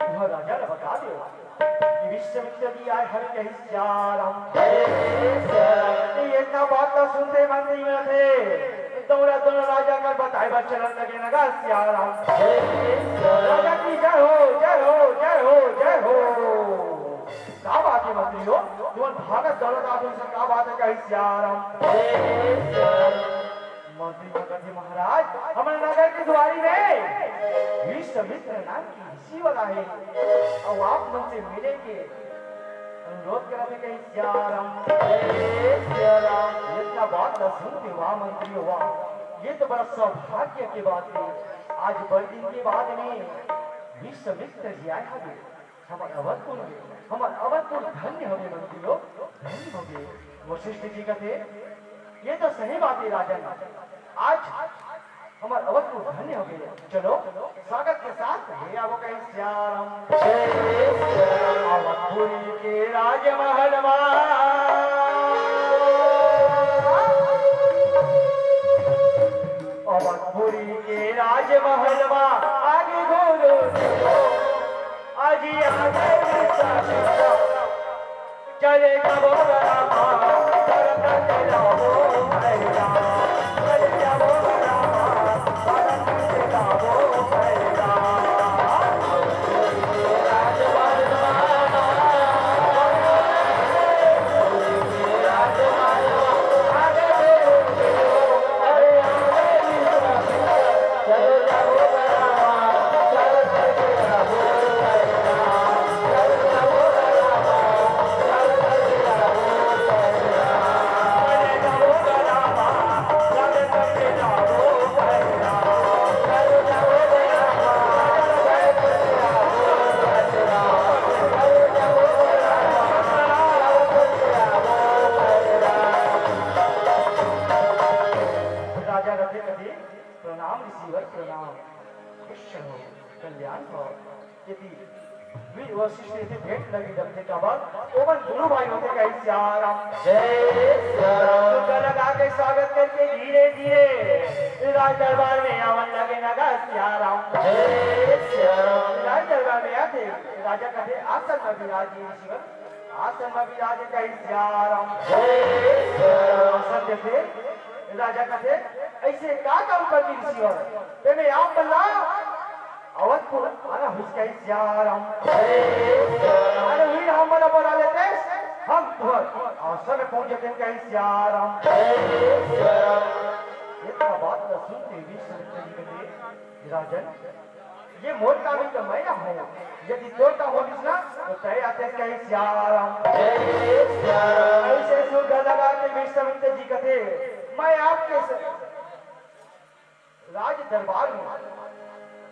तुहर राजा ला बता दे कि विश्वामित्र जी आए हवे कहिस सियाराम। ये इतना बात ला सुनते मंत्री मन थे दौड़ा दौड़ा राजा कर बताए बर चलन लगे नगा सियाराम। राजा की जय हो, जय हो, जय हो, जय हो। का बात हे मंत्री हो, तुमन भागत दौड़त आत हो, का बात हे कहिस सियाराम। मंत्री मन कथे महाराज, हमर नगर के दुआरी में विश्वामित्र नाम के ऋषि वाला हे, अउ आप मन से मिले के अनुरोध करत हे कहिस सियाराम। इतना बात ला सुन के वाह मंत्री हो वाह, ये तो बड़ा सौभाग्य के बात हे। आज बड़े दिन के बाद में विश्वामित्र जी आए हवे। हमर अवधपुर में, हमर अवधपुर धन्य हवे मंत्री हो, धन्य हवे। वशिष्ठ जी कथे, ये तो सही बात हे राजन, आज हमर अवधपुर धन्य हवे। चलो स्वागत के साथ ले आवो कहिस सियाराम। अवधपुरी के राजमहल मा, अवधपुरी के राजमहल मा आगे गुरु जी हो, आज आगे गुरु जी हो। चले जाबो रामा, भरत के लाबो भैया। चले जाबो रामा, भरत के लाबो भैया। ओमन गुरु भाई होथे कहे सियाराम। जय सियाराम। सुग्घर लगा के स्वागत करके धीरे धीरे राज दरबार में आवन लगे नगा सियाराम। जय सियाराम। राज दरबार में आथे, राजा कथे आसन में विराजे ऋषिवर, आसन में विराजे कहे सियाराम। जय सियाराम। आसन देथे, राजा कथे ऐसे का काम करके ऋषिवर, तेने आप बल्ला अवधपुर आना हुस कहे सियाराम। अरे हुई हम बला बला लेते, हम तुहर आश्रम में पहुंच जाते कहे सियाराम। इतना बात न सुनते विश्वामित्र जी कथे, राजन, ये मोर काम ही तो मैं ना हूँ, यदि तोर काम होतिस ना तो तय आते कहे सियाराम। ऐसे सुग्घर लगा के विश्वामित्र जी कथे, मैं आपके स-, राज दरबार में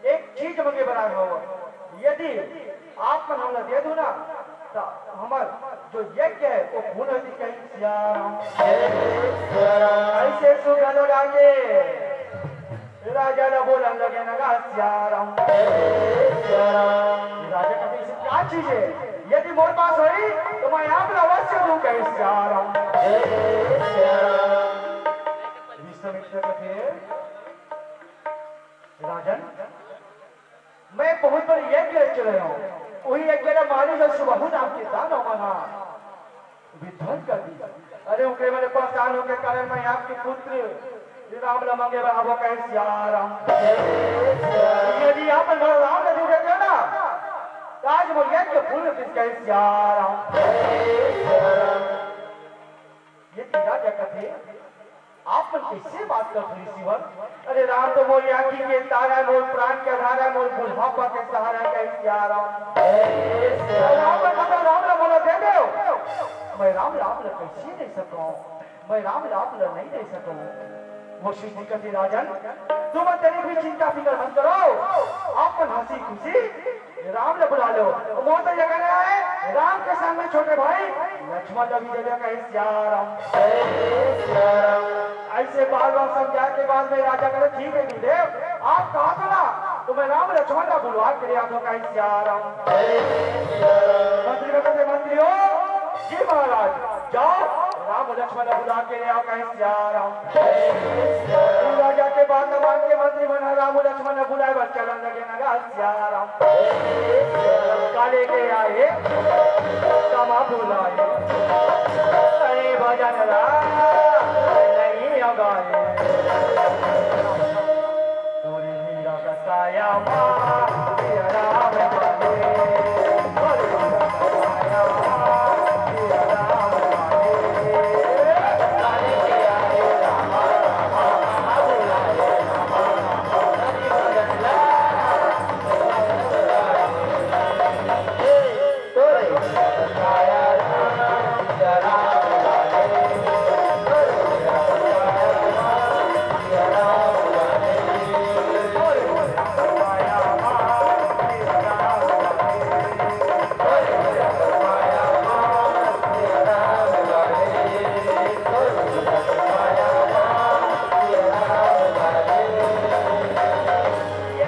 एक चीज मंगे बर आए हव, यदि आप मन हमला दे दो ना, तो हमर जो यज्ञ है, वो पूर्ण हो जाही कहे सियाराम। ऐसे सुग्घर लगा के राजा ला बोलन लगे नगा सियाराम। राजा कथे, "ऐसी क्या चीज है? यदि मोर पास होही, तो मैं आप ला अवश्य दूं," कहे सियाराम। विश्वामित्र कथे, राजन, मैं बहुत बड़े यज्ञ रच रहे हूँ। वही यज्ञ ला मानुष अउ सुबाहु नाम के दानव मन ह विध्वंस कर दी। अरे, ओकरे मन परेशान होके कारण मैं आपके पुत्र राम ला मंगे बर आबो कहे सियाराम। यदि आप मन राम ला दे देते हो ना, तो आज वो यज्ञ पूर्ण होतिस कहे सियाराम। ये तीन राजा कथे, आप मन कैसे बात करत हो ऋषिवर? अरे राम तो मोर आँखी के तारा है, मोर प्राण के आधार है, मोर बुढ़ापा के सहारा है, कहे सियाराम। राम का कथा राम ला मोला दे दो। मैं राम ला आप ला कैसे दे सकूं? मैं राम ला आप ला नहीं दे सकूं। वशिष्ठ जी कथे, राजन, तुम तेरी भी चिंता फिकर मत करो, आप मन हंसी खुशी राम ला बुला लो। मोर तो ये कहना है, राम के संग में छोटे भाई लक्ष्मण ला भी दे दो, कहे सियाराम। ऐसे बार बार समझाए के बाद में राजा कथे, ठीक है गुरुदेव, आप कहा था ना, तो मैं राम लक्ष्मण ला बुलवा के ले आता हूँ, कहे सियाराम। मंत्री कथे, मंत्री हो, जी महाराज, जाओ, राम लक्ष्मण ला बुला के ले आओ, कहे सियाराम। राजा के बात न मान के मंत्री मन ह राम लक्ष्मण ला बुलाए बर चलन लगे नगा सियाराम। काले के आए, कमा बुलाए, अरे भजन राम नहीं अगाए। तोरी हीरा का साया माँ, सिया राम बने।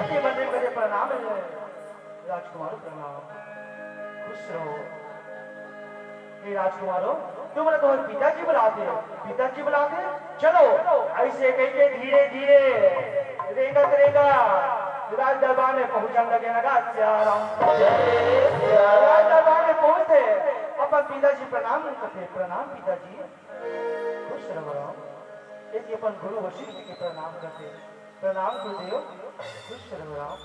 ये मंदिर मुझे प्रणाम है। राजकुमारों प्रणाम, खुश रहो। हे राजकुमारों, तुमला तुम्हारे पिताजी बुलाते हैं, पिताजी बुलाते हैं। चलो, ऐसे कह के धीरे धीरे रेंगत रेंगत राज दरबार में पहुंचन लगे नगा सियाराम। राज दरबार में पहुंचते अपन पिताजी प्रणाम करते, प्रणाम पिताजी, खुश रहो राम। यदि अपन गुरु वशिष्ठ के प्रणाम करते, प्रणाम गुरुदेव, खुश रहो राम।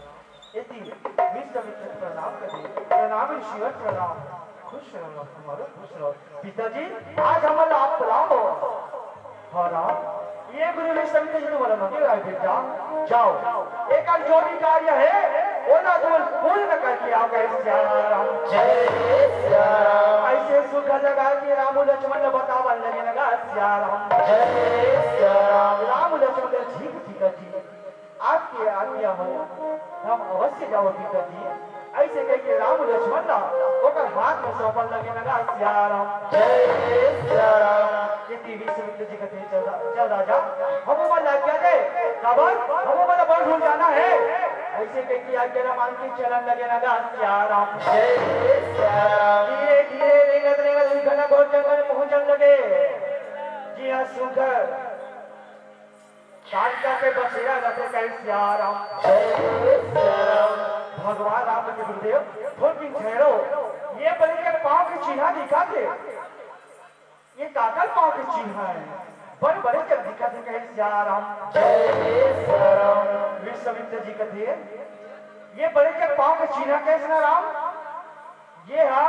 यदि विश्वामित्र के प्रणाम करते, प्रणाम ऋषिवर प्रणाम, खुश रहो राम, तुम्हारो खुश रहो। पिताजी, आज हमला आप बुलाओ। हाँ राम, ये गुरु विश्वामित्र जी तुम्हारा मंदिर आए बेटा, जाओ, एक जो भी कार्य है, वो ना तुम पूर्ण करके आओ, कहे सियाराम। जय सियाराम। ऐसे सुग्घर लगा के राम लक्ष्मण ला बतावन लगे नगा सियाराम। जय सियाराम। राम लक्ष्मण जी, ठीक पिताजी, आपके आज्ञा हो, हम अवश्य जाओ पिताजी। ऐसे कह के राम लक्ष्मण ला ओकर हाथ में सौंपन लगे नगा सियाराम। जय सियाराम। यदि विश्वामित्र जी कथे, चल रा-, चल राजा, हम ओमन ला आज्ञा दे, काबर हम ओमन ला वन जाना है। ऐसे कह के आज्ञा ला मान के चलन लगे नगा सियाराम। जय सियाराम। धीरे धीरे ताड़का के बसेरा रथे कहे सिया राम। जय सिया राम। भगवान राम के गुरुदेव, थोरकिन ठहरो, ये बड़े के पाँव के चिन्हा दिखा दे। ये काकर पाँव के चिन्हा है? बड़े बड़े जग दिखा दे कहे सिया राम। जय सिया राम। विश्वामित्र जी कथे, ये बड़े के पाँव के चिन्हा कैसे ना राम? ये हा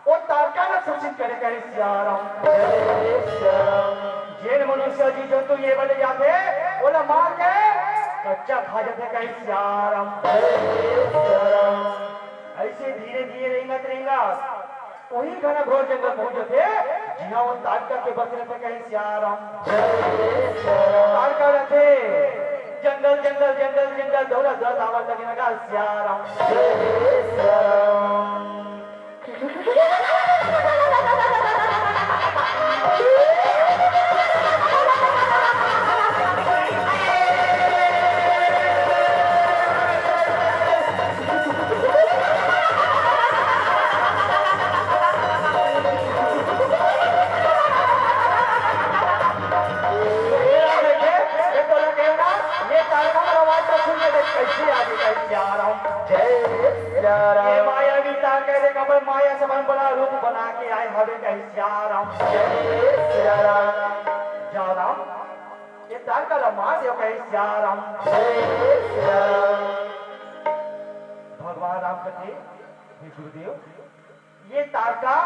ओ ताड़का ल सूचित करे कहे सिया राम। जय सिया राम। जेन मनुष्य जी जंतु ये बने जाथे, ओला मार के कच्चा खा जाथे कहे सिया राम। जय सिया राम। ऐसे धीरे धीरे रेंगत रेंगत वही घना घोर जंगल पहुंच जाथे, जिहां वो ताड़का के बस रथे कहे सिया राम। जय सिया राम। ताड़का रथे, जंगल जंगल जंगल जंगल दौड़ा दौड़ा आवत लगे लगा सिया राम। जय सिया राम। ये तारका मोर आवाज ला सुन के देख, कैसे आ गई, कैसे आ रहा हूँ। जय सिया राम। ये मायावी तारका देख, अपन माया से अपन बड़ा रूप बना के आए हवे, कैसे आ रहा हूँ। जय सिया राम। जा राम, ये तारका ला मार दियो, कैसे आ रहा हूँ। जय सिया राम। भगवान राम कथे, हे गुरुदेव, ये तारका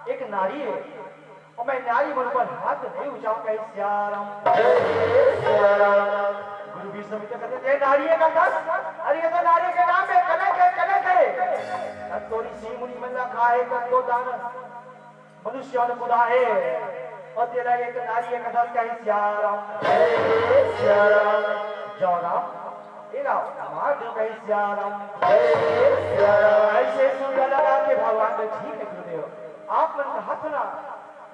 एक नारी है और मैं नारी मन पर हाथ नहीं उठाऊं, कहे सिया राम। जय सिया राम। गुरु विश्वामित्र कहते, "ये नारी है का दस? अरे ये तो नारी के नाम है, कलंक है, कलंक है। तब तो ऋषि मुनि मन ला खाए, तब तो दानव मनुष्य मन बुलाए और तेरा एक नारी एक दस, कहे सिया राम।" जय सिया राम। जाओ राम, ए राम, मार दो कहे सिया राम। जय सिया राम। ऐसे सुन लगा के भगवान ने, "ठीक है गुरुदेव, आप मन कहा था ना,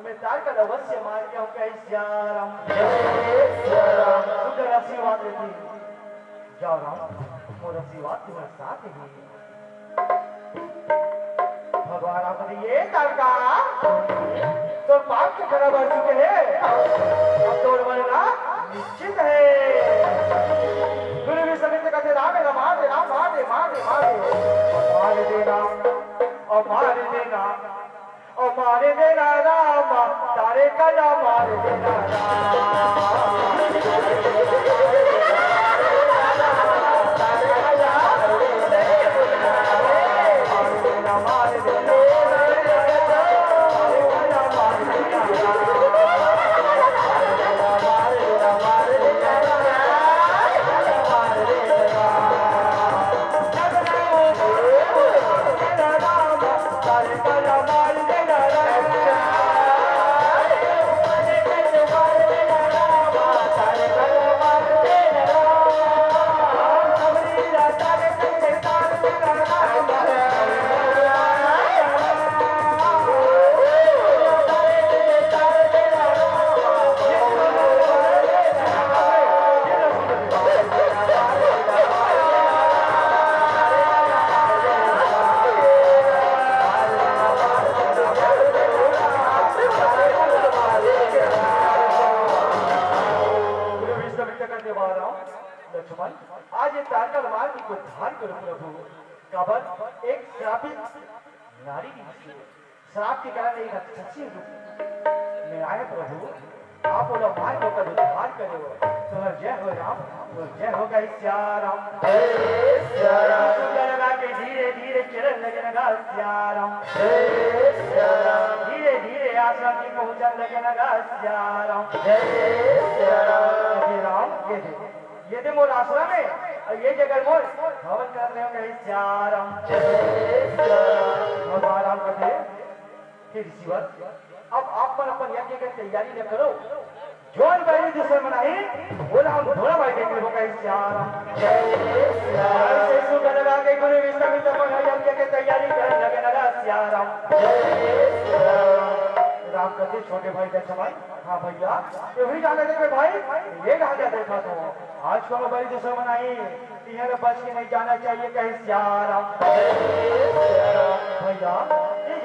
मैं तारका ल अवश्य मार के आऊं, कहे सिया राम।" जय सिया राम। सुंदर आशीर्वाद देती, "जाओ राम, मोर आशीर्वाद तुम्हारे साथ ही।" भगवान राम कथे, "ये तारका, तोर पाप के घड़ा भर चुके हैं, अब तोर मरना निश्चित है।" गुरु विश्वामित्र कथे, "राम, एला मार दे, राम, मार दे, मार दे, मार दे, मार दे राम, और मार दे राम, और मार दे राम, तारका ला मार दे राम।" गुरु विश्वामित्र का देवा राम, लक्ष्मण, आज ये तारका मार के उद्धार करो प्रभु। काबर एक श्रापित नारी रहिस हे। श्राप के कारण एक राक्षसी रूप में आए प्रभु, आप ओला मार के ओकर उद्धार करे हो। तोहर जय हो राम, तोहर जय हो गई सिया राम। जय सिया राम। सुंदर लगा के धीरे धीरे चलन लगे लगा सिया राम। जय सिया राम। धीरे धीरे आश्रम की पहुंचन लगे लगा सिया राम। जय सिया राम। हे राम, ये दे, ये दे मोर आश्रम है और ये जगह मोर हवन कर रहे हो गई सिया राम। जय सिया राम। भगवान राम कथे, हे ऋषिवर, अब आप मन अपन यज्ञ के तैयारी न करो। जोन बैरी दूसर मन आही, ओला हम घोड़ा मार के लेबो कहे सिया राम। जय सिया राम। ऐसे सुन लगा के गुरु विश्वामित्र अपन यज्ञ के तैयारी करे लगे लगा सिया राम। जय सिया राम। राम कथे, छोटे भाई लक्ष्मण, हाँ भैया, ये भी जाने देखे भाई, ये कहा जाते था तो आज को बैरी दूसर मन आही। इहर बच के नहीं जाना चाहिए, कहे सिया राम। भैया, ये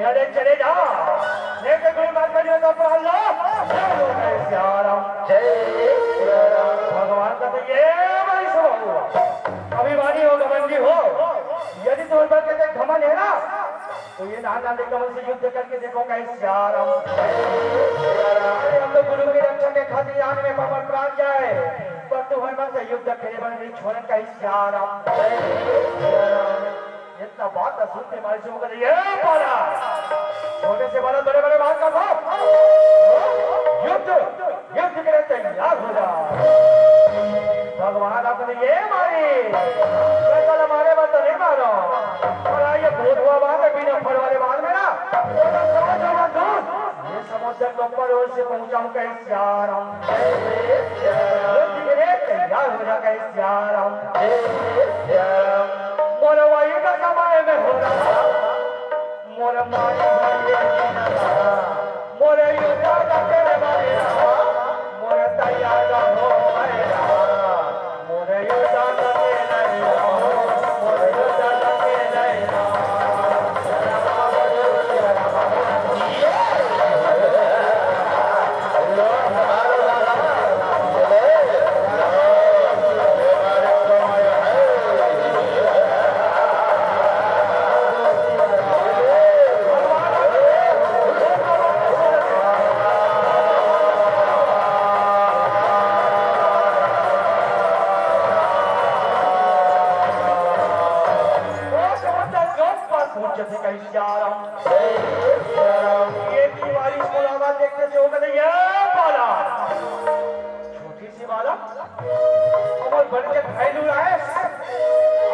यदि चले जा, नहीं तो गुरु मार कर जो तो प्राण लो, जय हो जय सिया राम। जय सिया राम। भगवान का तो ये भाई सब हुआ। अभिमानी हो, घमंडी हो, यदि तुम्हारे पास कहते घमंड है ना, तो ये नाना लेकर मुझसे युद्ध करके देखो, कहे सिया राम। अरे, हम तो गुरु की रक्षा के खातिर आने में पावन प्राण जाए, पर तुम्हारे मन से युद्ध खेले बने नहीं छोड़न, कहे सिया राम। इतना बात तो सुनते मारे से होकर ये बोला, छोटे से बड़ा, बड़े बड़े बात का था। युद्ध, युद्ध के लिए तैयार हो जा। भगवान अपने ये मारी, मैं कल मारे बात तो नहीं मारो। पर ये भूत हुआ बात है, बिना फल वाले बात में ना, तो समझ होगा दूर। ये समुद्र के ऊपर ओर से पहुंचाऊं, कहे सिया राम। युद्ध के लिए तैयार हो जा, कहे सिया राम। मोर वही का समय में हो रहा, मोर माई भैया मोर युद्ध तेरे बारे मोर तैयार हो, मोर युद्ध तेरे मोर युद्ध तेरे। ये की बारिश को लावा देखते से होकर ये पाला। छोटी सी बालक, अमर बन के भाई लुलाए।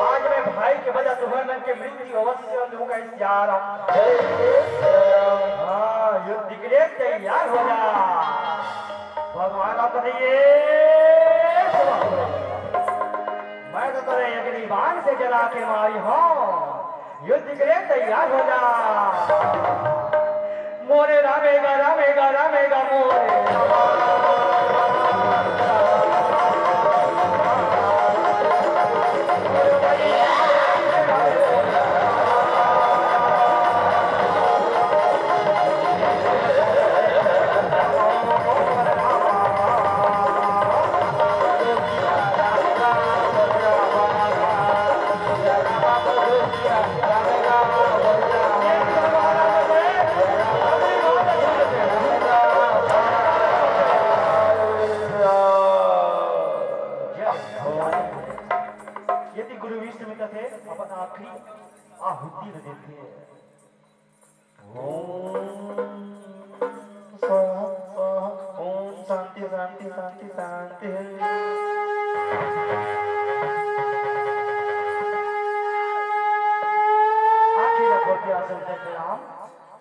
आज मैं भाई के बदला तुम्हारे मन के मृत्यु अवश्य लूंगा, सिया राम। हाँ, युद्ध के लिए तैयार हो जा। भगवान आप बताइए, मैं तो तेरे अग्नि बाण से जला के मारी हूँ। युद्ध के लिए तैयार हो जा। मोरे रामेगा, रामेगा, रामेगा मोरे।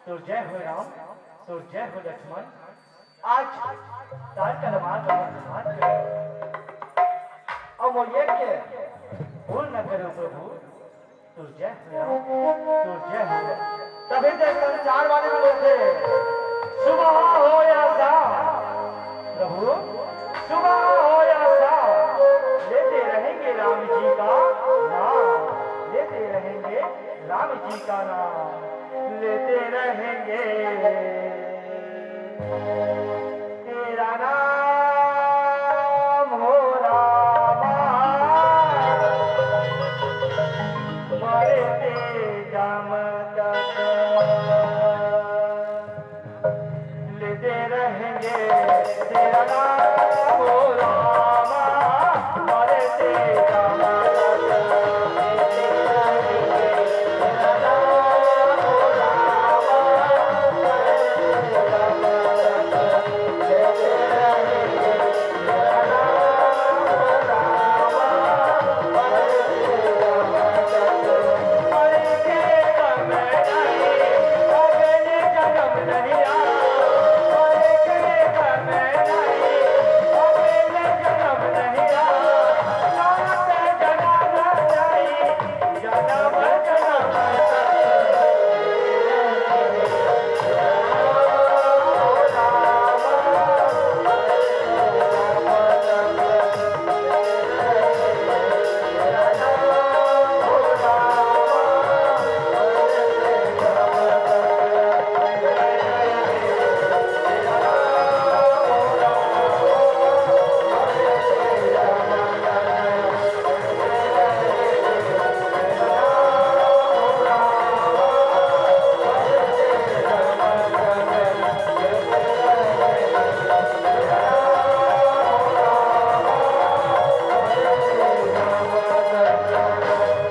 तोर जय हो राम, तोर जय हो लक्ष्मण। आज तार कलमार का प्रधान करो। अब मोर यज्ञ भूल न करो प्रभु, तोर जय हो राम, तोर जय हो। तभी तो संसार वाले में बोलते हैं, सुबह हो या शाम, प्रभु, सुबह हो या शाम, लेते रहेंगे राम जी का नाम, लेते रहेंगे राम जी का नाम, लेते रहेंगे तेरा नाम हो रामा, मरते दम तक लेते रहेंगे तेरा नाम हो रामा, मरते दम तक।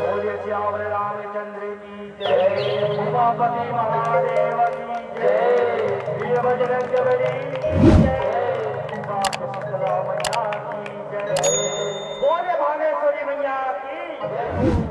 बोलिए सियावर रामचंद्र की जय, उमापति महादेव की जय, वीर बजरंग बली की जय, माँ शीतला मैया की जय, बोले भागेश्वरी मैया की जय।